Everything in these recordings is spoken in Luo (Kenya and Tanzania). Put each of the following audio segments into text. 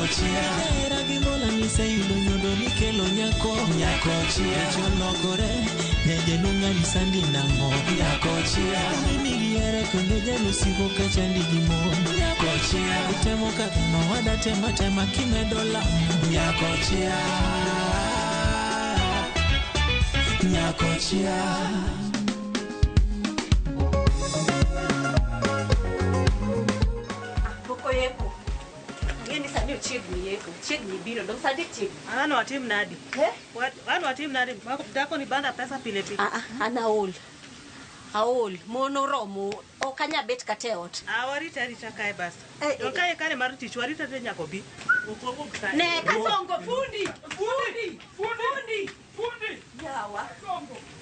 Nyakochia. Hera gi mola niseyudo nyodo nikelo nyako. Nyakochia. Cholokore nyajalunga ni sandi nang'o. Nyakochia. Mimi gi hera kendo jalusiko kachandi gi mon. Nyakochia. Itemo kaka nowada tema tema kimedo lamo. Nyakochia. Nyakochia. Pok oyepo. Ing'e ni sani ochiegni yepo. Chiegni biro. Dong sani chiegni. An watim nadi? Eh? An watim nadi? Dhako ni banda pesa pile pile. Ah, ah, an aol. Aol. Mon oromo. Ok anyal bet kata e ot. Ah, warita arita kae bas. Eh, To eh. kae kare mar tich warita arita nyaka obi. Ok wawuog kae. Ne, Kasongo, fundi! Fundi! Fundi! Fundi! Yawa.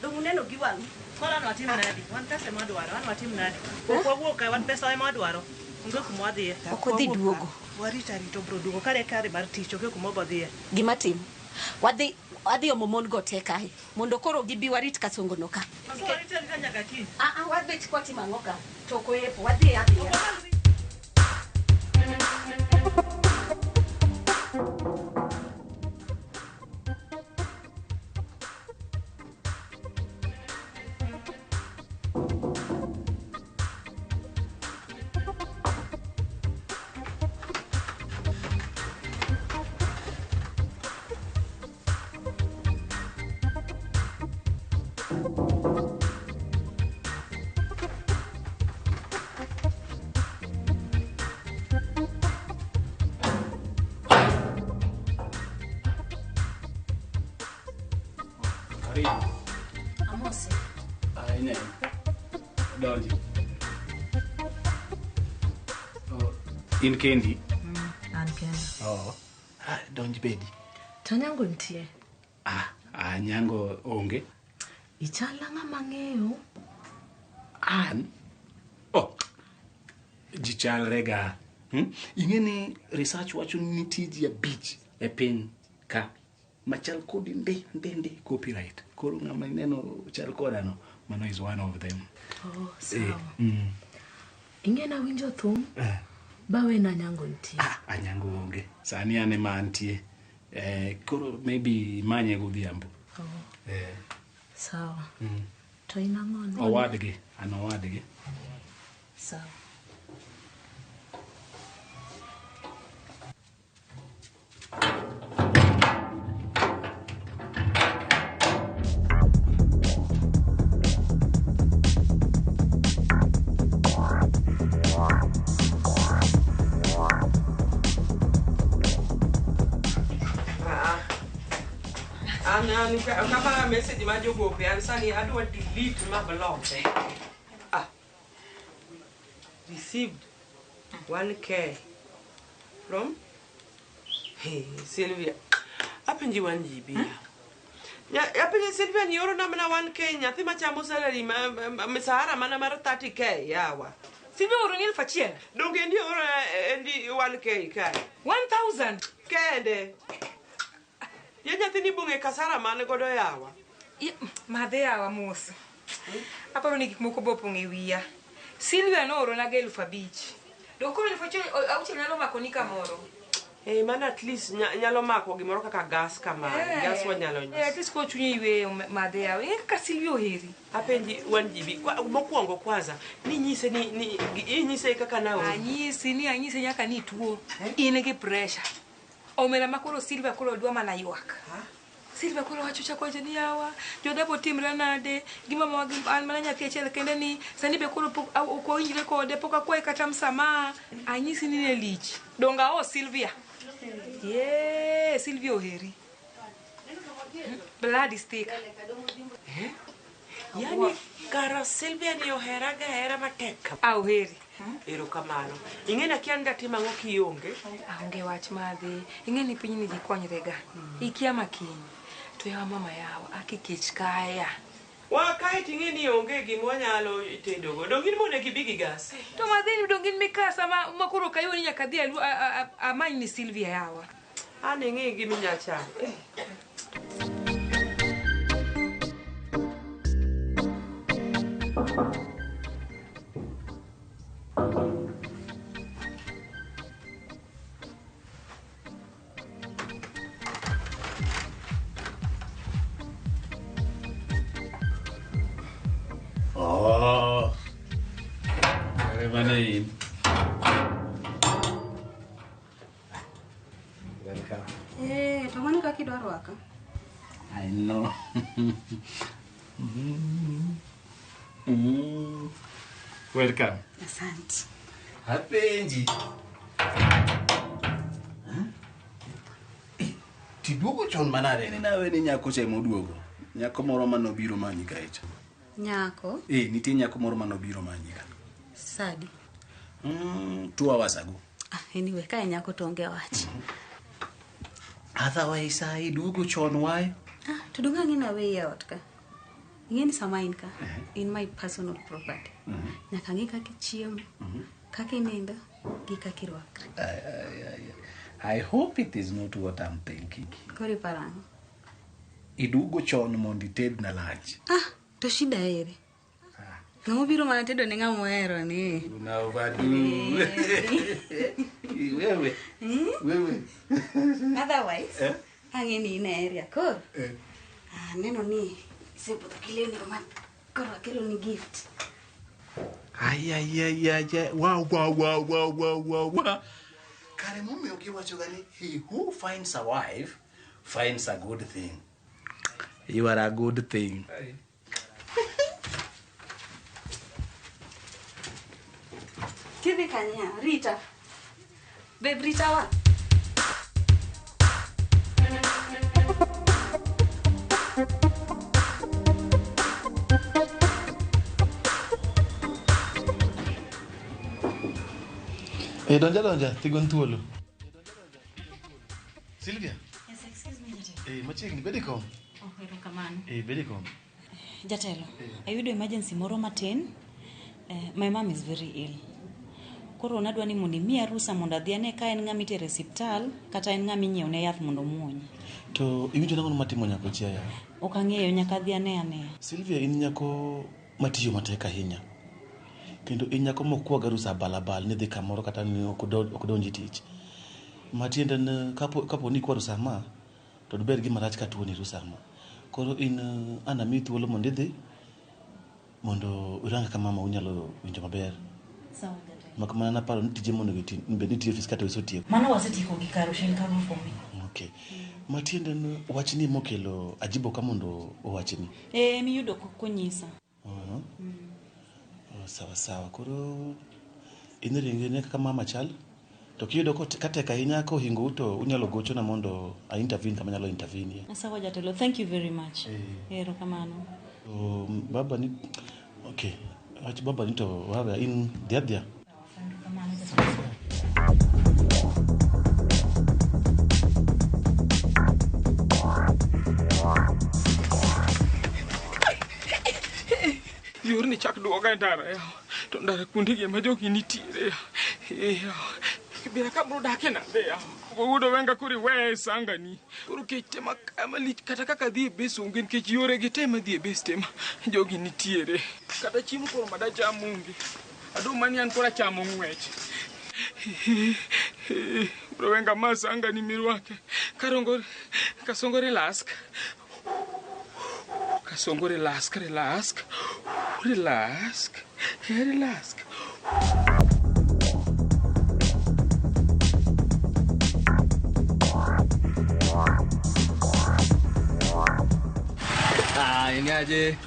Dong uneno gi wang'u. Koro an watim nadi? Wan pesa ema wadwaro. An watim nadi? Ok wawuog kae, wan pesa ema wadwaro. Onge kuma wadhiye. Ok odhi Wawuog duogo. ka. Warita arita obiro duogo. Kare kare mar tich onge kuma obodhiye. Gima tim. Wadhi adhi omo mon go te kae. Mondo koro gibi warit Kasongo no ka. Koro warita arita nyaka kiny. Ah, ah, wabet kwatimo ang'o ka? To ok oyepo. Wadhi adhiya. Karibu. Amose. Ah, ine. Donji. Oh, in kendi? An kenda. Oh. Ah, donj bedi. To Anyango nitie. Ah, Anyango onge. Ichala ng'ama ng'eyo. An? Oh. Ji chalre ga. Hmm? Ing'e ni research wacho ni nitie ji abich e piny ka machal kodi ndi ndi ndi copyright. Koro ng'ama ineno chal koda no, mano is one of them. Oh, sawa. Mm. Ing'e nawinjo thum Eh. bawena Anyango nitie. Ah, Anyango onge. Sani an ema antie. Eh, koro maybe imanye godhiambo. Oh, Eh. sawa. Mm. To in ang'o? Owadgi, an owadgi. Sawa. An an kama message ma jogope an sani adwa delete ma block. Ah. Received 1k from Hey, Sylvia. Apenji 1 GB. Ya apenji Sylvia ni oro na mana 1k nyathi machamo salary ma, ma, msahara mana mar 30k yawa. Sylvia oro ni 1000. Donge ndi oro endi 1k kae. 1000. Kende. Ya nyathi ni bung'e kasara man godo yawa. Madhe yawa mos. Aparo ni gik moko bo opong' e wiya. Sylvia noorona ga 5000. To koro 6000 nyalo mako ni kamoro. Eh, mano at least nyalo mako gimoro kaka gas kama. Gas wanyalo Eh, at least koro chunyi yweyo madhe yawa. Ing'e kaka Sylvia oheri. Apenji 1 GB. Mokwongo kwanza ninyise ni inyise kaka naoro. Anyisi ni anyise nyaka ni ituo. In gi pressure. Omera ma koro Sylvia koro dwa mana ywak. Sylvia koro wacho chako wacho ni yawa, jodabo timra nade, gi mama gi an mana nyathi achiel kende ni, sani be koro pok ok wawinjre kode, pok akwaye kata msamaha. Anyisi ni ne lich. Donga o Sylvia. Ye, Sylvia oheri. Blood is thick. Eh? Yani kara Sylvia ni ohera ga hera matek. Ah, oheri. Erokamano. Ing'e ni akia ni datimo ang'o kionge. Aonge wach madhi. Ing'e ni pinyni ji konyrega. Ikia makiny. To yawa mama yawa, aki kech kaya. Wa kae ting'e ni onge gima wanyalo tedogo. Dong in monego ibi gi gas. To madhini dong in mikasa ma koro kayudo ni nyaka adhi amany ni Sylvia yawa. An ing'e gima inyalo chamo. In. Welcome. Eh, to mano kaka idwa rwaka. I know. Welcome. Asante. Apenji. Tiduogo chon manade ni nawe ni nyako cha emoduogo. Nyako moro manobiro manyi kaecha. Nyako? Eh, nitie nyako moro manobiro manyi ka. Sadi. 2 hours ago. Ah, anyway, ka nyako to onge wach. Otherwise, I duogo chon why? Ah, to donge ang'e ni aweyi e ot ka. Ing'e ni sama in ka, in my personal property. Nyaka ang'e kaka ichiemo, kaka inindo, gi kaka irwakri. I hope it is not what I'm thinking. Koro iparo ang'o? Iduogo chon mondo itedna lunch. Ah, to shida ere? Ng'ama obiro mana tedo ne ng'ama ohero ni. Una overdo. Wewe. Wewe. Otherwise, ang'e ni in e area koro. Aneno ni isebudho gi lewni ma koro akeloni gift. Ay ay ay ay. Wow wow wow wow wow wow. Wow. Kare momiyo giwacho ga ni he who finds a wife finds a good thing. You are a good thing. Tidhi kanya, Rita. Babe, Rita wa. Eh, donja donja, tigon thuolo. Sylvia. Yes, excuse me, Jatelo. Eh, machiegni, bed e kom. Oh, erokamano. Eh, bed e kom. Jatelo, ayudo emergency moro matin. My mom is very ill. Koro nadwa ni mondo imiya rusa mondo adhi ane ka en ng'ama itere osiptal kata en ng'ama inyiewne yath mondo omuony. To iwinjo nang'o matimo nyako chiaya? Ok ang'eyo, nyaka adhi ane anea. Sylvia, in nyako matiyo matek ahinya. Kendo in nyako mokwaga rusa balabal ni dhi kamoro kata ni ok odonji tich. Matiende ni kapo ni ikwa rusa ma, to diber gima rach ka tuoni rusa ma. Koro in an amiyi thuolo mondo idhi mondo irang ka mama unyalo winjo maber. Sawa Jatelo. Mak mana naparo ni tije monego bed ni tiyo ofis kata osetieko. Mano wasetieko gi karo shall cover for me. Okay. Matiende ni wachni mokelo ajibo ka mondo owachni. Eh, miyudo konyisa. Oh, sawa sawa. Koro in ringi ne kaka mama chal. To kiyudo ka tek ahinya kohingou to unyalo gochona mondo a intervene kama anyalo intervene. Sawa Jatelo, thank you very much. Erokamano. To baba ni okay. Wach baba ni to wawe in dhi adhiya. Erokamano Jatelo. Yorni chak duoga e ndara yawa. To ndara kuondegi ema jogi nitiere yawa. Kibira ka bro dake nade yawa. Wuod Owenga koro iweya e sangani. Koro kech tema malich kata kaka adhi e bes onge nikech yoregi te madhi e bes te ma jogi nitiere. Kata chiemo koro madacham onge. Adong' mani an koro achamo ng'wech. Wuod Owenga ma sangani mirwake. Karongo kasongo relax. Kasongo relax relax. Relax. Relax. Ah, inyaje?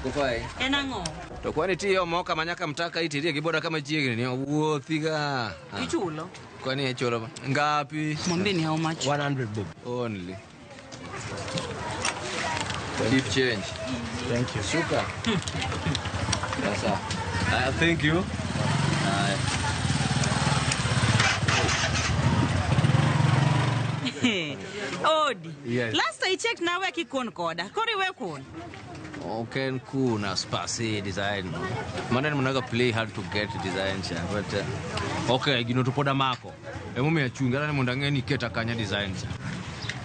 Kufai. En ang'o? To kwani tiyo moka manyaka mtaka itirie gi boda kama chiegni ni wuothiga. Ichulo? Kwani ichulo ngapi? Mwambie ni how much? 100 bob. Only. Keep change. Thank you. Shuka. Sasa. Thank you. Odi. Yes. Last I checked nawe kikon koda. Koro iwe kun. Oken kuna spasi design. Maneno managa play hard to get design cha but okay gino to pod amako. Emomiyo achungi adwani mondo ang'e ni iketa kanya design cha.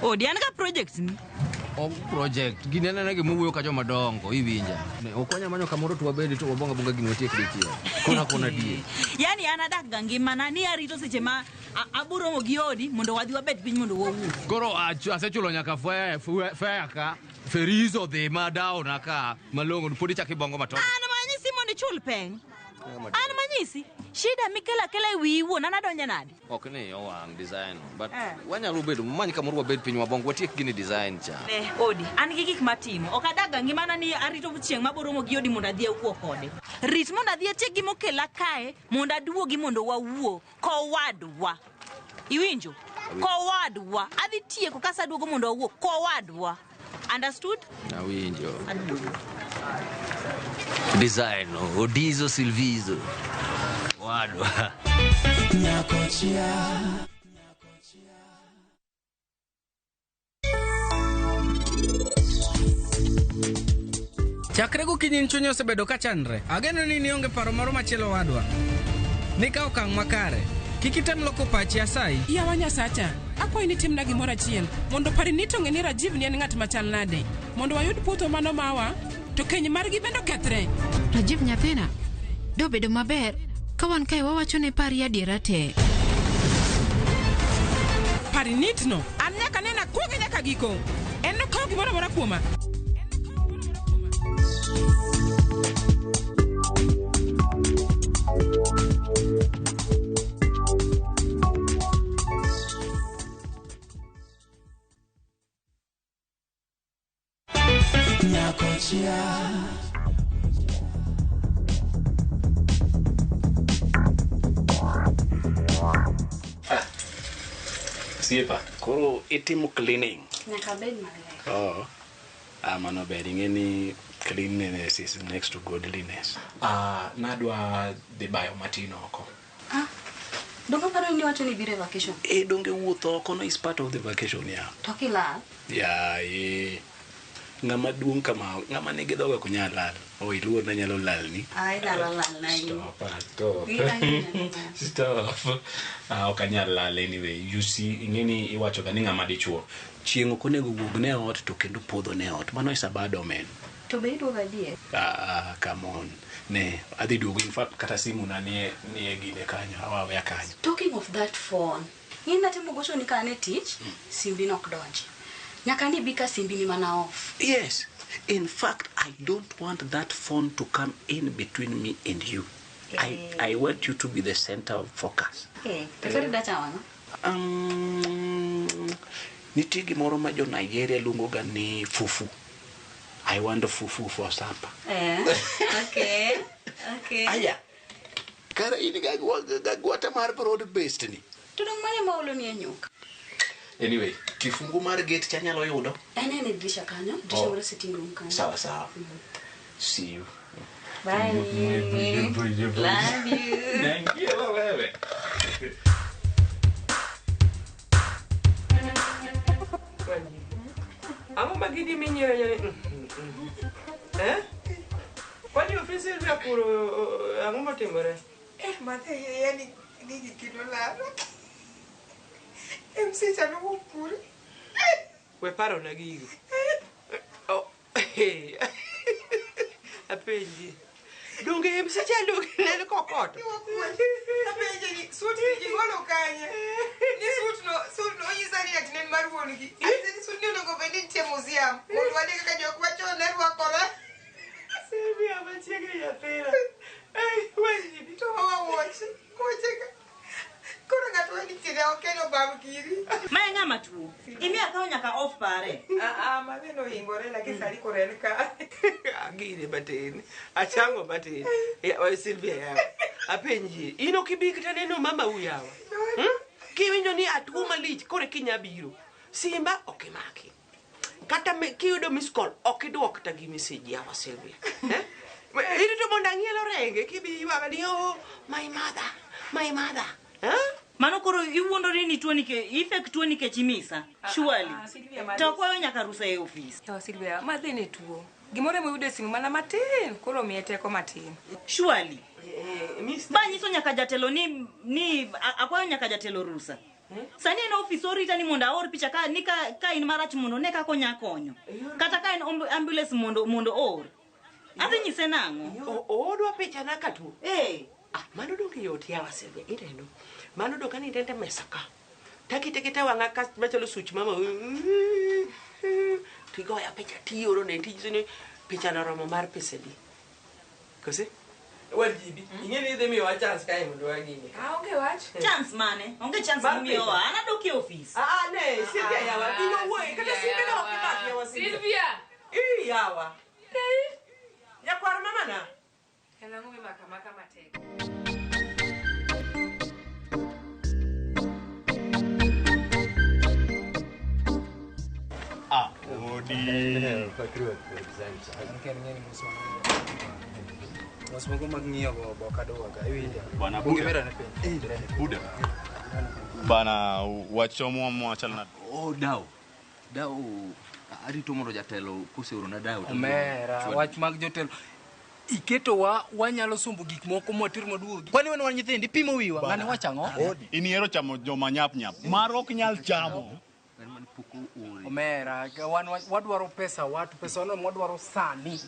Odi an ga project ni. Ok project gini anena gima wuoyo ka joma dongo iwinja. Ok wanyal manyo kamoro to wabedi to wabonga bonga gini watiek dichiel. Kona kona die. Yani an adak ga ngimana ni arito seche ma aburo gi Odi mondo wadhi wabet piny mondo wawuo. Koro asechulo nyaka fare ka ferizo dhi ma down ka malong'o pod ichako ibongo matok. An manyisi mondo ichul peng. An manyisi, shida mikela kela e wiyi wuon, an adonje nade? Ok ni owang' design but wanyalo bedo many kamoro wabed piny wabong watiek gini design cha. Ne, odi, an gi gik matimo. Ok adaga ngimana ni arito chieng' maboromo gi odi mondo adhi awuo kode. Rit mondo adhi atiek gimokela kae mondo aduogi mondo wawuo kowadwa. Iwinjo? Kowadwa. Adhi tieko kasaduogo mondo wawuo kowadwa. Understood? Awinjo. Design Odizo Silvizo. Wadwa. Nyakochia. Chakre gokinyi chuny osebedo ka chandre. Ageno ni nionge paro moro machielo wadwa. Nika okang' makare. Kik item loko pachi asayi. Yawa Nyasacha, akwayi ni timna gimoro achiel mondo pari ni to ng'e ni Rajiv ni en ng'at machal nade mondo wayud puodho mano mawa to keny margi bende okethre. Rajiv nyathina, dobedo maber ka wan kae wawacho ne pari adiera te. Pari nitno, an nyaka nena kuoge nyaka giko. En nokaw gimoro amora kuoma. Nyakochia. Siepa, koro itimo cleaning. Nyaka bed maler. Oh. Ah, mano ber ing'e ni cleanliness is next to godliness. Ah, nadwa dhi bayo matin oko. Ah, donge aparo ni iwacho ni ibiro e vacation? Eh, donge wuotho oko no is part of the vacation ya. To kilal? Ya, eh. Ng'ama duong' kama, ng'ama nigi dhoge ok nyal lal. Oh, iluor na nyalo lalni. Ah, inyalo lalna in. Stop, ah, stop. Gin Stop. Ah, ok anyal lal anyway. You see, ing'e ni iwacho ga ni ng'ama dichuo. Chieng' ok onego wuog ne ot to kendo podho ne ot. Mano is a bad omen. To be iduogo adier? Ah, come on. Ne, adhi duogo. In fact, kata simu na nie nie gine kanyo. Awa aweya kanyo. Talking of that phone, ng'e natemo gochoni ka an e tich, simbi nok donji. Nyaka nibi ka simbi ni mana off. Yes. In fact, I don't want that phone to come in between me and you. I want you to be the center of focus. Eh, to koro idwa chamo ang'o? Nitie gimoro ma jo Nigeria luongo ga ni fufu. I want fufu for supper. Eh, okay. Okay. Aya. Kara in gagwata mar broad based ni. To dong' mane ma olo ni e nyuka? Anyway, kifungu mar gate cha nyalo yudo. En e dirisha kanyo, dirisha Oh. mar sitting room kanyo. Sawa sawa. See you. Bye. Love you. Thank you, wewe. Ang'o ma gini minyiero nyani? Eh? Kwani ofis Sylvia kuro ang'o motimore? Eh, mathe yani gigi kino lala. MC chalo mopur. We parona gigo. Oh, hey. Apenji. Donge MC chalo neno kokoto. Apenje ni suit ni gigolo kanye. Ni suit no, suit no onyisa ni ati ne en mar wuon gi. Anyise ni suit ni onego bed ni nitie museum. Mondo wane kaka jok machon ne rwakore. Sylvia machiegni nyathina. Ei, wenji. To wawuoche. Wuoche ka. Koro ng'ato weni tiende ok en obam giri. Mae ng'ama tuo. Imiya akawo nyaka off pare. Ah, ah, madhe nohingore lakini sani koro en ka. Agine matin. Achango matin. Ya, we Sylvia yawa. Apenji. In ok ibi kata neno mama u yawa. Hmm? Kiwinjo ni atuo malich koro kinya biro. Simba ok imaki. Kata kiyudo miss call ok iduok kata gi message yawa Sylvia. Eh? Irito mondo ang'iel orenge kibi ywaga ni oh my mother, my mother. Eh? Mano koro iwuondori ni tuo nikech ifek tuo nikech imisa. Surely. Ah, Sylvia, ma- To kwayo nyaka rusa e ofis. Yawa Sylvia, madhe ne tuo. Gimoro emoyudo e simu mana matin, koro miye teko matin. Surely. Ba nyiso nyaka jatelo ni akwayo nyaka jatelo rusa. Sani en ofis orita ni mondo aor picha ka ni ka in marach mondo ne kaka onya konyo. Kata ka en ambulance mondo or. Adhi nyise nang'o? Odwa picha na ka tuo. Eh. Ah, mano donge yot yawa Sylvia, ineno. Mano donge ni tende mesa ka. Takite kita wang'a ka machalo such mama. Tigoya picha tioro ne tinyise ni picha no romo mar pesa adi. Kose? Wajibi. Ing'e ni idhi miyowa chance kae mondo wagine. Aonge wach. Chance mane? Onge chance Mar momiyowa. pesa. An adok e ofis. Ah, ne, Sylvia yawa. Iwa wuoye, kata Sylvia ne ok imak yawa Sylvia. Sylvia. Ii yawa. Nyakwar mamana. En ang'o mimako amaka matek? Ah, odi. Mos moko mag ng'iyo go ok adwa ga iwinjo. Bwana Bunge Buda. mera ne piny. Buda. Bana wachomo mwachal na. Oh, dau. Dau arito mondo jatelo koseorona dau. to Omera, chwad- wach mag jotelo. Iketowa wanyalo sombo gik moko mwater maduogi. Kwani wan wan nyithindo ipimo wiwa, ng'ani wacho ang'o? In ihero chamo joma nyap nyap. Mar ok nyal chamo. Omera, wan wadwaro pesa watu, pesa wano mwadwaro sani.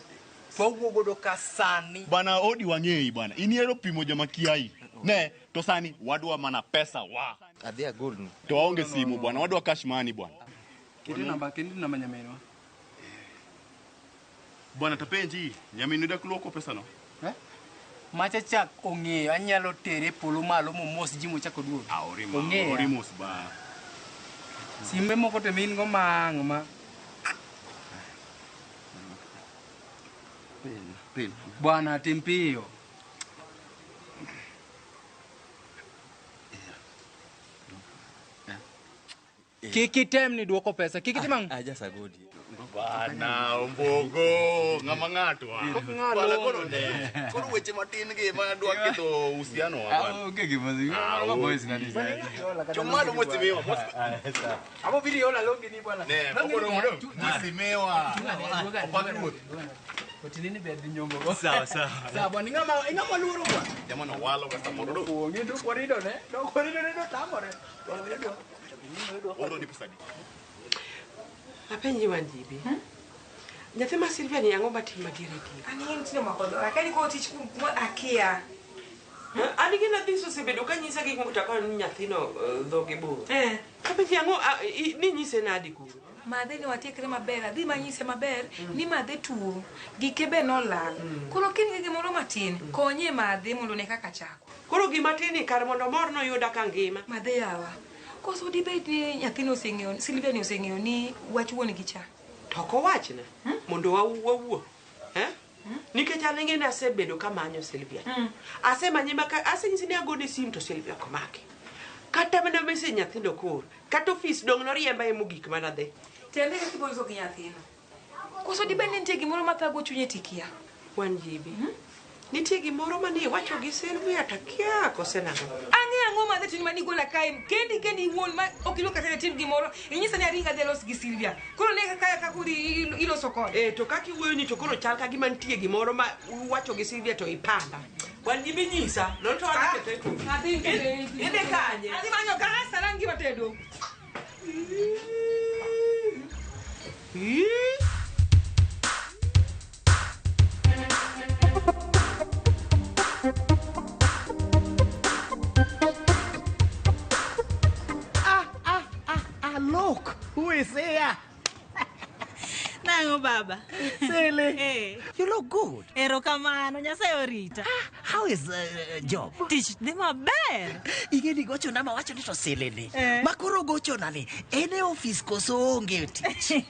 Wawuo godo ka sani. Bana odi wang'eyi bana. In ihero pimo joma kiai. Ne, to sani wadwa mana pesa wa. Adhi agolni. To waonge simu bwana, wadwa cash money bwana. Keti namba, keti namba nyaminwa. Bwana tapenji, nyaminu dak luoko pesa no. Macha chak ong'eyo, anyalo tere e polo malo momos ji mochak oduogi. Ong'eyo. Ori mos ba. Simbe moko to min go mang' ma. Pin. Bwana tim piyo. Kik item ni duoko pesa, kik itim ang'o? Aja sagodi. Bana ombogo, ng'ama ng'ato wa. Ng'alo. Bana koro ne. Koro weche matin gi ma dwa ketho uhusiano wa bana. Onge gima Ah, ah, boys odi. nani. Chomalo mheshimiwa. Abo biri ola longi ni bwana. Ne, Longi pokoro ni mondo. ber. Mheshimiwa. Opak ruoth. Otinini ber dhi nyombo go. Sawa, sawa. Sawa bwana, ing'ama ing'ama luoro bwana. Jamani walo ka samoro do. Onge do kwarido ne, do kwarido ne do tamore. Oro ni pesa di. Apenji Wanjibi. Nyathi ma Sylvia ni ang'o matim adier adier? An ing'e ni tinde omako dhoga. Akia ni koro tich akia. An gi nadhis osebedo ka nyisa gik moko to akawo ni nyathino dhoge bor. Eh. Apenji ang'o ni nyise nadi kuro? Madhe ni watiekre maber, adhi manyise maber ni madhe tuo, gike be nolal. Koro kin gi gimoro matin, konye madhe mondo one kaka chako. Koro gima tin ni kar mondo mor noyuda ka ngima. Madhe yawa. Koso dibed ni nyathino oseng'eyo, Sylvia ni oseng'eyo ni wach wuon gi cha. To ok owachna mondo wawuo. Eh? Nikech an ing'e ni asebedo kamanyo Sylvia. Asemanye ma ka asenyisi ni agone sim to Sylvia ok omaki. Kata mana message nyathindo koro. Kata ofis dong' noriemba e mogik manadhi. Tembe kaka ibo loso gi nyathino. Koso dibed ni nitie gimoro mathago chunye tikia. Wanjibi. Nitie gimoro mane iwacho gi Sylvia takia kose nang'o? Ang'e ang'o madhe to ni manigola kae kendi kendi iwuon ma ok iluok kata tim gimoro inyisa ni aring adhi alos gi Sylvia. Koro ne kaka kaka iloso kode. Eh, to kaka iwuoyo ni to koro chal ka gima nitie gimoro ma uwacho gi Sylvia to ipanda. Wanjibi nyisa, nono to wadhi ketho e kodi. Adhi Idhi kanye? Adhi manyo gas alang gima tedo. Ii. Ah, look, who is here? Nang'o baba? Sele. Eh. You look good. Erokamano, Nyasaye orita. How is job? Tich dhi maber. Ing'e ni gochona ma wacho ni to Sele ni. Eh. Ma koro gochona ni en e ofis koso onge tich.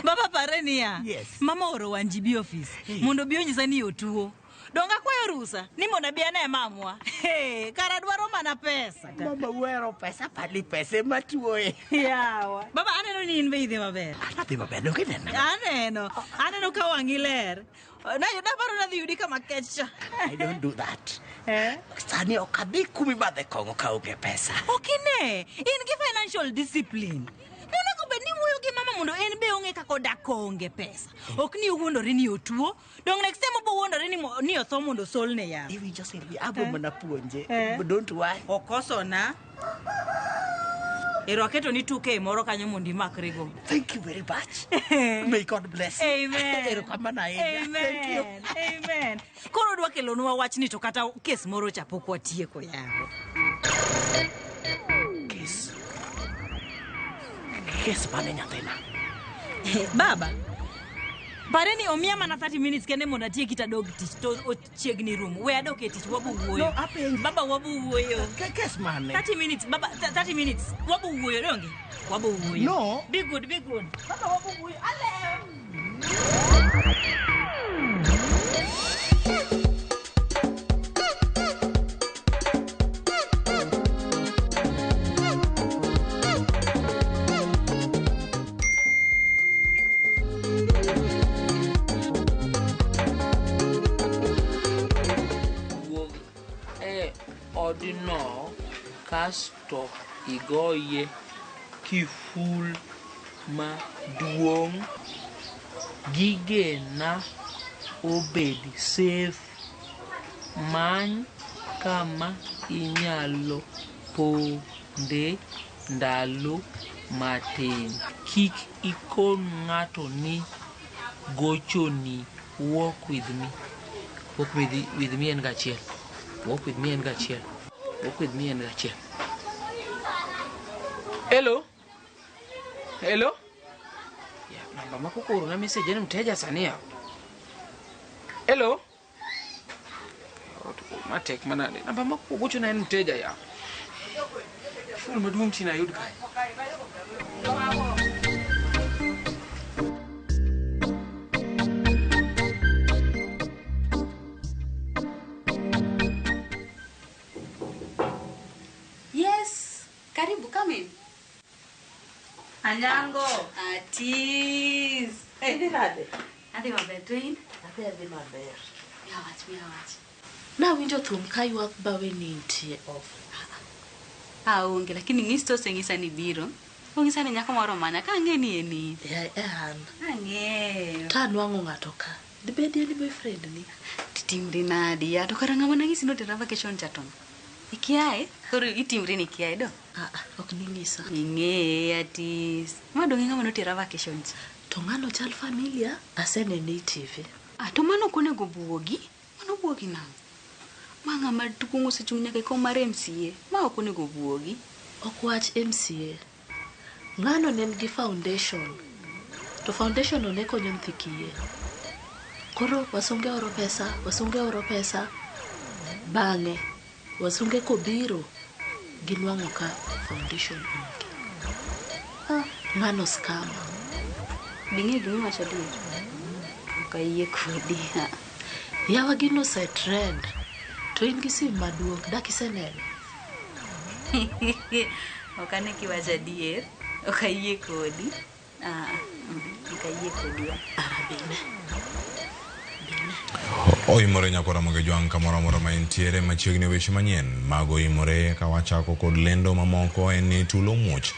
Baba pare niya. Yes. Mama ooro Wanjibi ofis mondo obi onyisa ni otuo. Donge akwayo rusa ni mondo abi ane mamwa. Hey, kara dwaro mana pesa. Mama uhero pesa pani pesa ema tuoye. Yawa. Baba aneno ni in be idhi maber. Adhi maber, donge ineno? Aneno. Aneno ka wang'i ler. Naparo nadhi yudi kama kech cha. I don't do that. Eh? Sani ok adhi kumimadhe kong'o kaonge pesa. Ok ine, in gi financial discipline. Monego bed ni wuoyo gi mama mondo en be ong'e kaka odak koonge pesa. Ok ni owuondore ni otuo. Dong next time obo wuondore ni otho mondo osolne yath. Iwinjo Sylvia, abo mana puonje. Eh. Don't worry. Okosona. Ero aketo ni 2K moro kanyo mondo imakrigo. Thank you very much. May God bless you. Amen. Erokamano ahinya. Thank you. Amen. Amen. Koro dwa kelonwa wachni to kata kes moro cha pok watieko yawa. Kes. Kes mane nyathina? Baba, Pare ni omiya mana 30 minutes kende mondo atieki tadog tich to ochiegni rumo. We adok e tich wabo wuoyo. No, apenji. Baba wabo wuoyo. Kes mane? 30 minutes baba 30 minutes wabo wuoyo donge? Wabo wuoyo. No. Be good, be good. Baba wabo wuoyo. Alew. Wuog e odno kasto igoye kiful maduong' gigena obed safe. Many kama inyalo ponde ndalo matin. Kik ikon ng'ato ni gochoni walk with me. Walk with me en gachiel. Walk with me en gachiel. Walk with me en gachiel. Hello? Hello? Ya, namba mako koro na message en mteja sani ya. Hello? Matek manade. Namba mako gocho na en mteja ya. Ful maduong' tina yud kae. Yes, karibu come in. Anyango. Atis. Idhi nade? Adhi maber to in? Adhi adhi maber. Miya wach, miya wach. Nawinjo thum ka ywak bawe ni nitie off. Aonge lakini ng'is to oseng'isa ni biro. Ong'isa ni nyako moro manya ka ang'e ni en in. Ya e an. Ang'eyo. To anwang'o ng'ato ka. Dibed en boyfriend ni? Titimri nadi ya to kara ng'ama nang'isi notera vacation cha to. Ikiaye? Koro itimri ni ikiaye do? Ah, ah, ok ning'isa. Ing'eye atis. Ma dong' ng'ama notera vacation cha. To ng'ano chal familia? Asenene e TV. Ah, to mano ok onego buogi. Mano buogi nang'o? Ma ng'ama duong' osechung' nyaka e kom mar MCA. Ma ok onego buogi. Ok wach MCA. Ng'ano ne nigi foundation. To foundation no ne konyo nyithi kiye. Koro wasunge oro pesa, wasunge oro pesa. Bang'e, wasunge kobiro, ginwang'o ka foundation onge. Ah, Ng'ano scammer. Bing'e gimiwacho adier? Ok ayie kodi. Yawa gino ose trend. To in gi sim maduong', dak iseneno? Ok ane kiwacho adier. Ok ayie kodi. Ah, ok ayie kodi. Arabine. Oimore nyakwara Moge Jwang' kamoro amora ma entiere machiegni weche manyien mago oimore ka wachako kod lendo mamoko en ni tulo muoch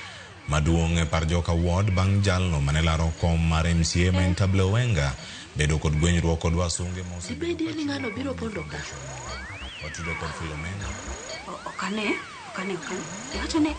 maduong' e par joka ward bang' jalno mane laro kom mar MCA ma en Table Owenga bedo kod gwenyruok kod wasunge ma osebedo Dibedie ni ng'ano biro pondo ka? watudo kod Philomena Ok ane, ok ane, ok ane. Iwacho ni